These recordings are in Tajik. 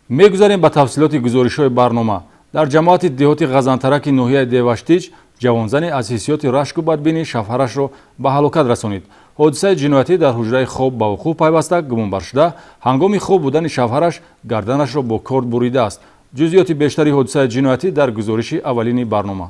Мегузарем ба тафсилоти гузоришҳои барнома. Дар ҷамоати деҳоти Ғазантараки ноҳияи Деваштич ҷавонзане аз ҳиссиёти рашку бадбинӣ шавҳарашро ба ҳалокат расонид. Ҳодисаи ҷиноятӣ дар ҳуҷраи хоб ба вуқӯъ пайваста, гумонбаршуда ҳангоми хоб будани шавҳараш гарданашро бо корд буридааст. Ҷузъиёти бештари ҳодисаи ҷиноятӣ дар гузориши аввалини барнома.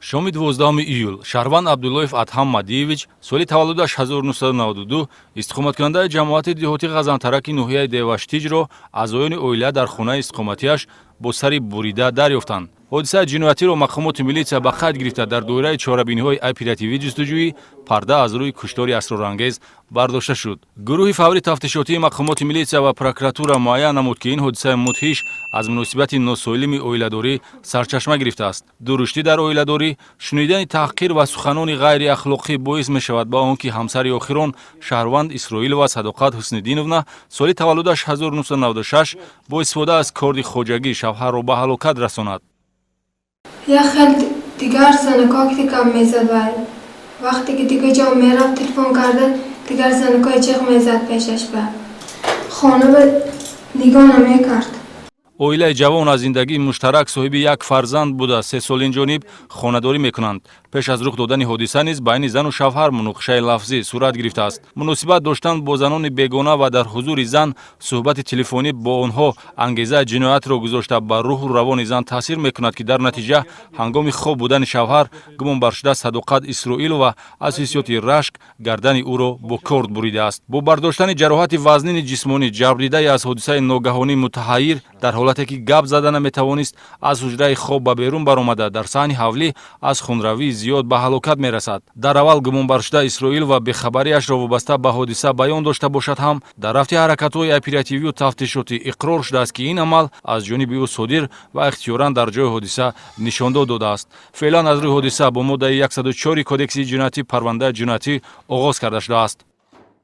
Шоми 12 июл шаҳрванд Абдуллоев Адҳам Мадиевич, соли таваллудаш 1992, истиқоматкунандаи ҷамоати деҳоти Ғазантараки ноҳияи Деваштиҷро аъзоёни оила дар хонаи истиқоматиаш бо сари бурида дарёфтанд. Ҳодисаи ҷиноятиро мақомоти милитсия ба қайд гирифта, дар доираи чорабиниҳои оперативӣ ҷустуҷӯӣ парда аз рӯи куштори асрорангез бардошта шуд. Гурӯҳи фаври тафтишотии мақомоти милитсия ва прокуратура муайян намуд, ки ин ҳодисаи мудҳиш аз муносибати носолими оиладорӣ сарчашма гирифтааст. Дуруштӣ дар оиладорӣ, шунидани таҳқир ва суханони ғайриахлоқӣ боис мешавад ба он ки ҳамсари охирон, шаҳрванд Исроилова Садоқат Ҳусниддиновна, соли таваллудаш 1996, бо истифода аз корди хоҷагӣ шавҳарро ба ҳалокат расонад. Як хел дигар занако ки гап мезад вай. Вақте ки дига ҷо мерафт, телефон карда, дигар занакои ҷиғ мезад пешаш, ба хона ба нигоҳ намекард. Оилаи ҷавон аз зиндагии муштарак соҳиби як фарзанд буда, 3 сол инҷониб хонадорӣ мекунанд. Пеш аз рух додани ҳодиса низ байни зану шавҳар муноқишаи лафзӣ сурат гирифтааст. Муносибат доштан бо занони бегона ва дар ҳузури зан суҳбати телефонӣ бо онҳо ангезаи ҷиноятро гузошта, ба рӯҳу равони зан таъсир мекунад, ки дар натиҷа ҳангоми хоб будани шавҳар гумонбаршуда Садоқат Исроилова аз ҳиссиёти рашк гардани ӯро бо корд буридааст. Бо бардоштани ҷароҳати вазнини ҷисмонӣ, ҷабрдидаи аз ҳодисаи ногаҳонӣ мутаҳайир, дар ҳолате ки гап зада наметавонист, аз ҳуҷраи хоб ба берун баромада, дар саҳни ҳавлӣ аз хунравии зиёд ба ҳалокат мерасад. Дар аввал гумонбаршуда Исроилова бехабариашро вобаста ба ҳодиса баён дошта бошад ҳам, дар рафти ҳаракатҳои оперативию тафтишотӣ иқрор шудааст, ки ин амал аз ҷониби ӯ содир ва ихтиёран дар ҷои ҳодиса нишондод додааст. Феълан аз рӯи ҳодиса бо моддаи 104 Кодекси ҷиноятӣ парвандаи ҷиноятӣ оғоз карда шудааст.